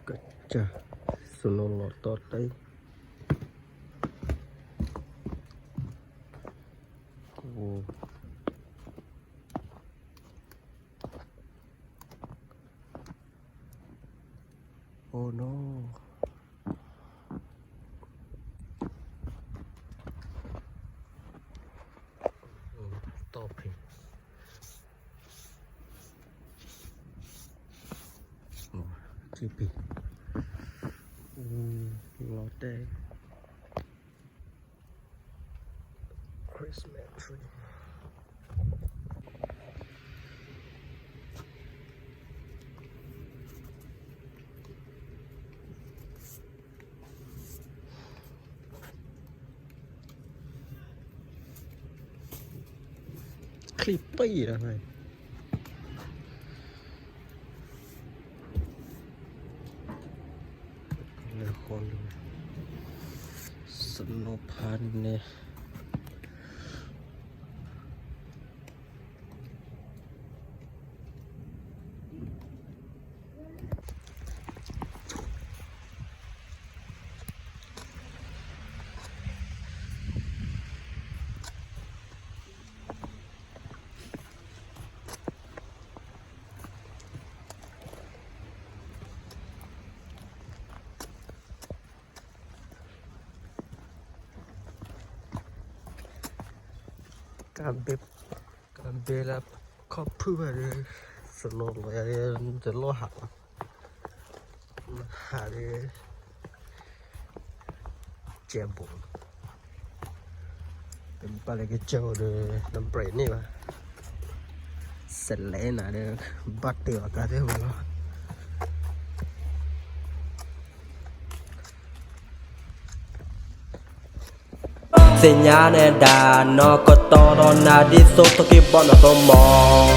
ကစၢ် snow လီၤတီတၢ်အံၤ Oh no. တီၢ်ဖံး လီၤတဲာ် Christmas tree. ချံပံၣ်လီၤ လၢဃီလၢ snow ဖးန့ၣ် ကဘ့ၣ် ကဘ့ၣ်လၢခီဖုၣ်ဘၣ်ဒီး snow လီၤယၤ တလီၢ်ဟးဘၣ် ဟးဒီး ကဲဘိး ပဘၣ်လၢကစၢၢ်ဒီး န brake န့ၢ်ဘၣ် စလဲနၤဒီး ဘၣ်တ့ၢ်အီၤတၢ်သ့ၣ်ဝဲလီၤ သ့ၣ်ညါန့ၣ်ဒၣ် နီၢ်ကတီၢ်ဒီးနၤဒ်သိး ထိၣ်က့ၤဘီနီၢ်သိမီၤ